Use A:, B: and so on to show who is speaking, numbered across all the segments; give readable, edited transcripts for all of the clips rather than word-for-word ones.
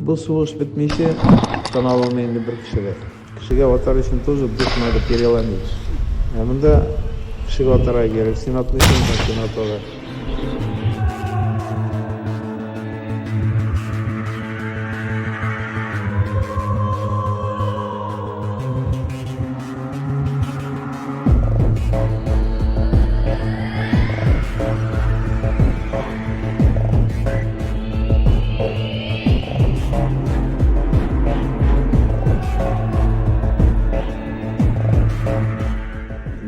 A: Бу сугыш бетмичә тын алынмый инде бер кеше дә. Кешегә атар өчен тоже дух надо переломить. Ә монда кешегә атарга кирәк. Син атмыйсың икән, сине аталар.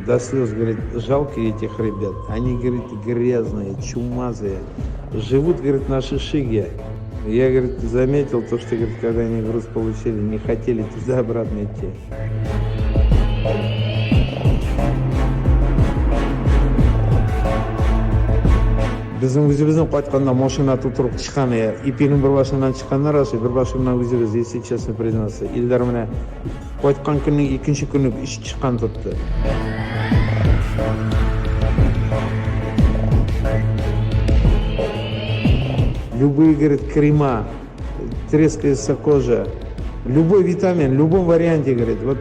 A: До слез, говорит, жалко этих ребят. Они, говорит, грязные, чумазые. Живут, говорит, на шишиге. Я, говорит, заметил то, что, говорит, когда они груз получили, не хотели туда обратно идти. Безнең үзебезнең кайтканда машина тутырып чыккан ипинең бер башыннан чыкканнар ашый, бер башыннан үзебез, если честно признаться. Илдар менә кайткан көннең икенче көне үк чыккан тотты. Любые, говорит, крема, трескается кожа. Любой витамин, в любом варианте, говорит. Вот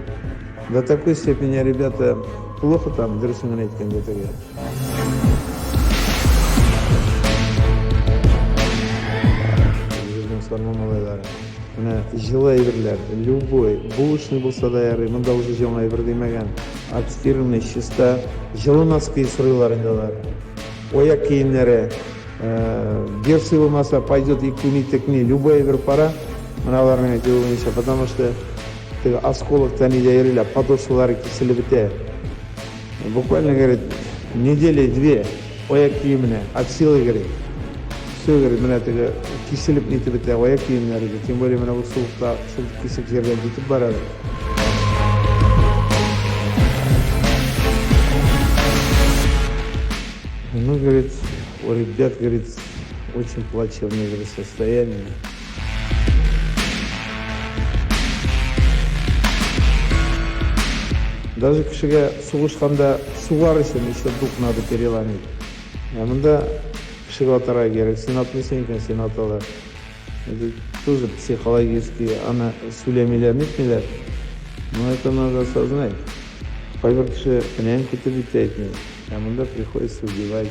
A: до такой степени, ребята, плохо там, дөресен генә әйткәндә теге. Безнең Сарман малайлары. Менә җылы әйберләр, любой, булочный булса да ярый, монда уже җылы әйбер димәгән. Обстиранный, чиста, җылы носки сорыйлар инде алар. Аяк киемнәре, берсы булмаса, пойдет и куни текни, любой әйбер пара, менә аларның әйтүе буенча, потому что теге осколоктан нидә йөриләр, подошвалары киселеп бетә. Буквально, говорит, недели две аяк киеменә, от силы, говорит. Все, говорит, менә теге киселеп нитеп бетә аяк киемнәре, тем более менә бу суыкта шул кисек җирдән китеп бара. Ну, говорит, у ребят, говорит, очень плачевное, говорит, состояние. Даже кешегә сугышканда сугар өчен еще дух надо переломить. Ә монда кешегә атарга кирәк. Син атмыйсың икән, сине аталар. Это тоже психологически аны сөйләмиләр, нитмиләр. Но это надо осознать. Кайбер кеше өнән китеп бит әйтми. Ә монда приходится убивать.